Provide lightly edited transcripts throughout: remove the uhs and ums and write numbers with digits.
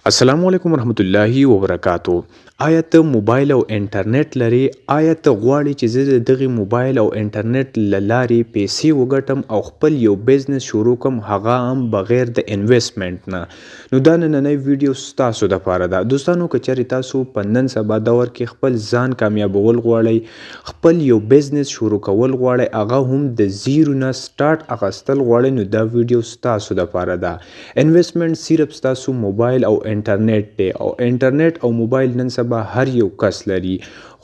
السلام علیکم ورحمت الله وبرکاتو. آیا ته موبایل او انټرنیټ لرې؟ آیا ته غواړې چې زه د دغې موبایل او انټرنیټ له لارې پیسې وګټم او خپل یو بزنس شروع کړم، هغه هم بغیر د انویسټمنټ نه؟ نو دا نننۍ ویډیو ستاسو دپاره ده. دوستانو، که چېرې تاسو په نن سبا دور کې خپل ځان کامیابول غواړئ، خپل یو بزنس شروع کول غواړئ، هغه هم د زیرو نه سټارټ اخیستل غواړئ، نو دا ویډیو ستاسو دپاره ده. انویسټمنټ صرف ستاسو موبایل او انټرنیټ دی، او انټرنیټ او موبایل نن سبا هر یو کس لري.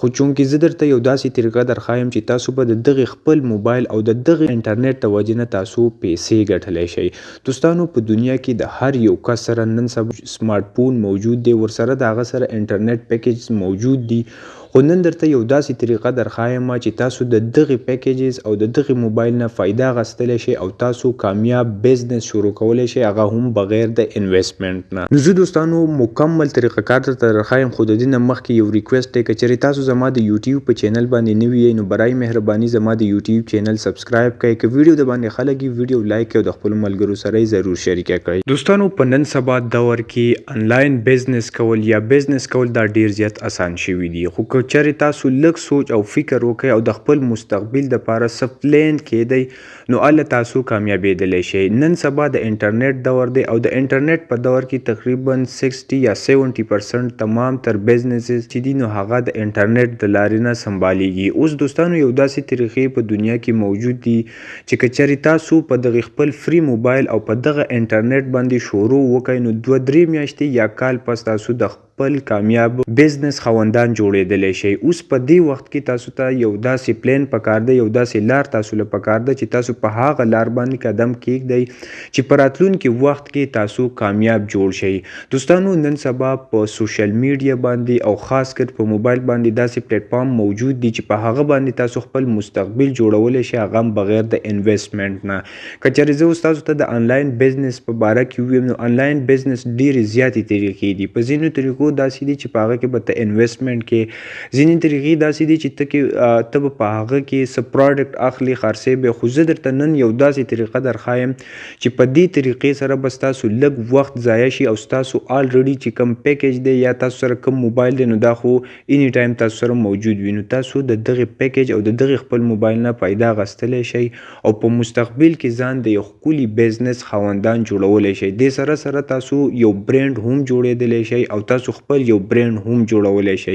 خو چونکې زه درته یو داسې طریقه درښایم چې تاسو به د دغې خپل موبایل او د دغې انټرنیټ د وجې نه تاسو پیسې ګټلی شئ. دوستانو، په دنیا کې د هر یو کس سره نن سبا سمارټ فون موجود دی، ورسره د هغه سره انټرنیټ پیکیج موجود دي. خو نن درته یو داسې طریقه درښایم چې تاسو د دغې پیکیجز او د دغې موبایل نه فایده اخیستلی شئ او تاسو کامیاب بزنس شروع کولی شئ، هغه هم بغیر د انویسټمنټ نه. نو زه دوستانو مکمل طریقه کار درته درښایم، خو د دې نه مخکې یو ریکویسټ دی. که چېرې تاسو زما د یوټیوب په چینل باندې نوي یئ، نو برای مهرباني زما د یوټیوب چینل سبسکرایب کړئ. که ویډیو د باندې ښه لګي، ویډیو لایک کړئ او د خپلو ملګرو سره یې ضرور شریکه کړئ. دوستانو، په نن سبا دور کې انلاین بزنس کول یا بزنس کول دا ډیر زیات اسان شوي دي، خو که چېرې تاسو لږ سوچ او فکر وکړئ او د خپل مستقبل دپاره څه پلان کیدئ، نو هله تاسو کامیابېدلی شئ. نن سبا د انټرنیټ دور دی، او د انټرنیټ په دور کې تقریبا 60 یا 70% تمام تر بزنسز چې دي، نو هغه د انټرنیټ د لارې نه سمبالېږي. اوس دوستانو، یو داسې طریقې په دنیا کې موجود دي چې که چېرې تاسو په دغې خپل فری موبایل او په دغه انټرنیټ باندې شروع وکړئ، نو 2-3 میاشتې یا کال پس تاسو د خپل کامیاب بزنس خاوندان جوړېدلی شئ. اوس په دې وخت کې تاسو ته یو داسې پلان پکار دی، یو داسې لار تاسو له پکار ده چې تاسو په هغه لار باندې قدم کیږدئ چې په راتلونکي وخت کې تاسو کامیاب جوړ شئ. دوستانو، نن سبا په سوشل میډیا باندې او خاص کر په موبایل باندې داسې پلیټ فارم موجود دي چې په هغه باندې تاسو خپل مستقبل جوړولی شئ، هغه هم بغیر د انویسټمنټ نه. که چېرې زه اوس تاسو ته د انلاین بزنس په باره کې ووایم، نو انلاین بزنس ډېرې زیاتې طریقې دي. په ځینو طریقو داسې دي چې په هغه کې به ته انویسټمنټ کې، ځینې طریقې داسې دي چې ته به په هغه کې څه پراډکټ اخلي، خرڅې به. خو زه درته نن یو داسې طریقه درښایم چې په دې طریقې سره به ستاسو لږ وخت ضایع شي، او ستاسو آلریډي چې کوم پیکیج دی یا تاسو سره کوم موبایل دی، نو دا خو اینی ټایم تاسو سره موجود وي. نو تاسو د دغې پیکیج او د دغې خپل موبایل نه فایده اخیستلی شئ او په مستقبل کې ځان د یو ښکلي بزنس خاوندان جوړولی شئ. دې سره سره تاسو یو برند هم جوړېدلی شئ او تاسو خپل یو برند هم جوړولی شئ.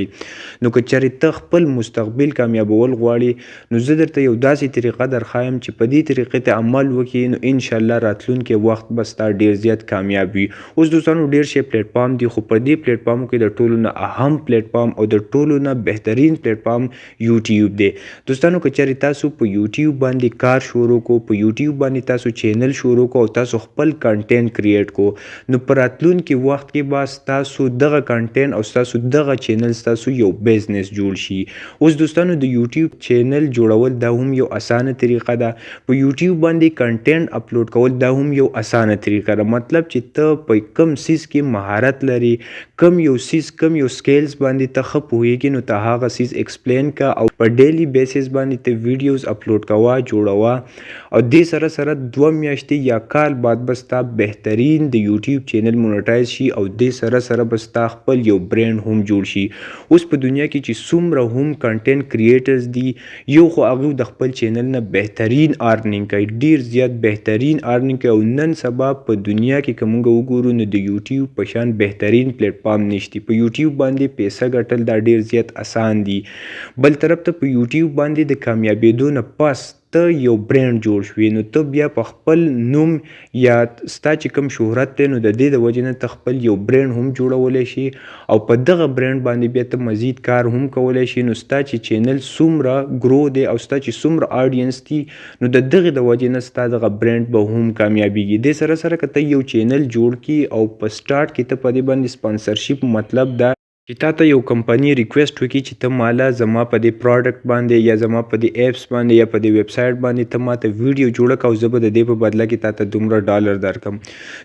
نو که چېرې ته خپل مستقبل کامیابول غواړې، نو زه درته یو داسې طریقه درښایم چې په دې طریقې ته عمل وکړې، نو انشاءالله راتلونکی وخت به ستا ډېر زیات کامیاب وي. اوس دوستانو، ډېر شی پلیټ فارم دي، خو په دې پلیټ فارمو کې د ټولو نه اهم پلیټ فارم او د ټولو نه بهترین پلیټ فارم یوټیوب دی. دوستانو، که چېرې تاسو په یوټیوب باندې کار شروع کو، په یوټیوب باندې تاسو چینل شروع کو او تاسو خپل کنټینټ کریټ کو، نو په راتلونکي وخت کې به ستاسو دغه کنټینټ او ستاسو دغه چینل ستاسو یو بزنس جوړ شي. اوس دوستانو، د یوټیوب چینل جوړول دا هم یو اسانه طریقه ده، په یوټیوب باندې کنټینټ اپلوډ کول دا هم یو اسانه طریقه ده. مطلب چې ته په کوم څیز کې مهارت لرې، کوم یو څیز، کوم یو سکیلز باندې ته ښه پوهېږې، نو ته هغه څیز ایکسپلین که او په ډیلی بیسس باندې ته ویډیوز اپلوډ کوه، جوړوه، او دې سره سره 2 میاشتې یا کال بعد به ستا بهترین د یوټیوب چینل مونټایز شي، او دې سره سره به ستا خپل یو برند هم جوړ شي. اوس په دنیا کې چې څومره هم کنټینټ کریټرز دي، یو خو هغوی د خپل چینل نه بهترین ارنینګ کوي، ډیر زیات بهترین ارنینګ کوي. او نن سبا په دنیا کې که موږ وګورو، نو د یوټیوب په شان بهترین پلیټ فارم نشتی. په یوټیوب باندې پیسې ګټل دا ډیر زیات اسان دي. بل طرف ته په یوټیوب باندې د کامیابېدو نه پس ته یو برند جوړ شوې، نو ته بیا په خپل نوم یا ستا چې کوم شهرت دی، نو د دې د وجې نه ته خپل یو برند هم جوړولی شي، او په دغه برند باندې بیا ته مزید کار هم کولی شي. نو ستا چې چینل څومره ګرو دی او ستا چې څومره آډینس دي، نو د دغې د وجې نه ستا دغه برند به هم کامیابیږي. دې سره سره که ته یو چینل جوړ کړي او په سټارټ کې ته په دې باندې سپانسرشپ، مطلب دا چې چې تاته یو کمپنی ریکویسټ وکړي چې ته ماله زما په دې پروډکټ باندې یا زما په دې اپس باندې یا په دې ویب سایټ باندې ته ماته ویډیو جوړه کړه او زه به د دې په بدله کې تاته دومره ډالر درکړم،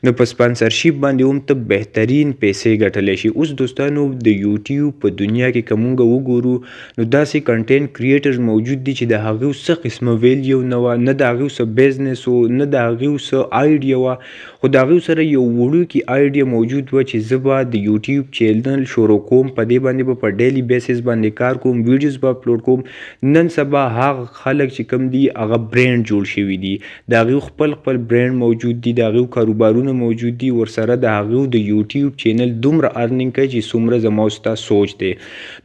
نو په سپانسرشیپ باندې هم ته بهترین پیسې ګټلی شي. اوس دوستانو، د یوټیوب په دنیا کې که مونږ وګورو، نو داسې کنټینټ کریټرز موجود دي چې د هغوی څه قسمه ویلیو نه وه، نه د هغوی څه بزنس و، نه د هغوی څه آیډیا وه، خو د هغوی سره یو وړوکی آیډیا موجود وه چې زه به د یوټیوب چینل شروع کوم، په دې باندې به په ډیلی بیسس باندې کار کوم، ویډیوز به اپلوډ کوم. نن سبا هغه خلک چې کوم دي، هغه برند جوړ شوي دي، د هغوی خپل خپل برند موجود دي، د هغوی کاروبارونه موجود دي، ورسره د هغوی د یوټیوب چینل دومره ارنینګ کوي چې څومره زما او ستا سوچ دی.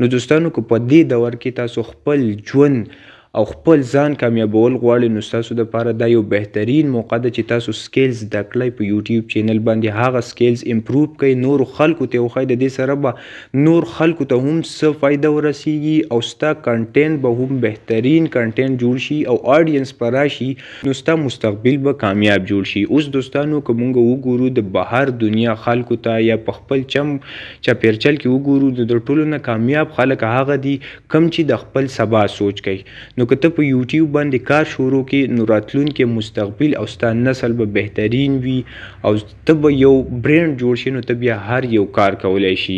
نو دوستانو، که په دې دور کې تاسو خپل ژوند او خپل ځان کامیابول غواړئ، نو ستاسو دپاره دا یو بهترین موقع ده چې تاسو سکیلز زده کړئ، په یوټیوب چینل باندې هغه سکیلز امپروو کړئ، نورو خلکو ته وښایئ. د دې سره به نور خلکو ته هم څه فایده ورسیږي او ستا کنټینټ به هم بهترین کنټینټ جوړ شي او آډینس به راشي، نو ستا مستقبل به کامیاب جوړ شي. اوس دوستانو، که مونږ وګورو د بهر دنیا خلکو ته یا په خپل چم چاپیرچل کې وګورو، نو د ټولو نه کامیاب خلک هغه دي کوم چې د خپل سبا سوچ کوي. نو که ته په یوټیوب باندې کار شروع کړې، نو راتلونکی مستقبل او ستا نسل به بهترین وي او ته به یو برند جوړ شي، نو ته بیا هر یو کار کولای شي.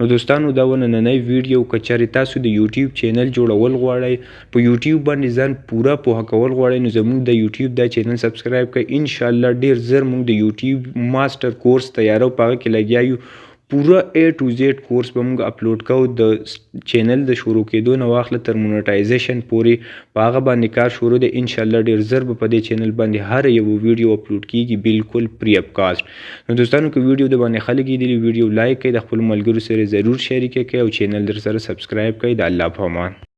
نو دوستانو، دا و نننۍ ویډیو. که چېرې تاسو د یوټیوب چینل جوړول غواړئ، په یوټیوب باندې ځان پوره پوهه کول غواړئ، نو زموږ د یوټیوب دا چینل سبسکرایب کړئ. انشاءالله ډیر زر موږ د یوټیوب ماسټر کورس تیارو، په هغه کې لګیا یو. پوره A to Z کورس به موږ اپلوډ کوو، د چینل د شروع کېدو نه واخله تر مونټایزیشن پورې په هغه باندې کار شروع دی. انشاءالله ډیر زر به په دې چینل باندې هر یو ویډیو اپلوډ کیږي، بالکل free of cost. نو دوستانو، که ویډیو د باندې ښه لګېدلي، ویډیو لایک کړئ، د خپلو ملګرو سره ضرور شریکه کړئ او چینل در سره سبسکرایب کړئ. د الله په امان.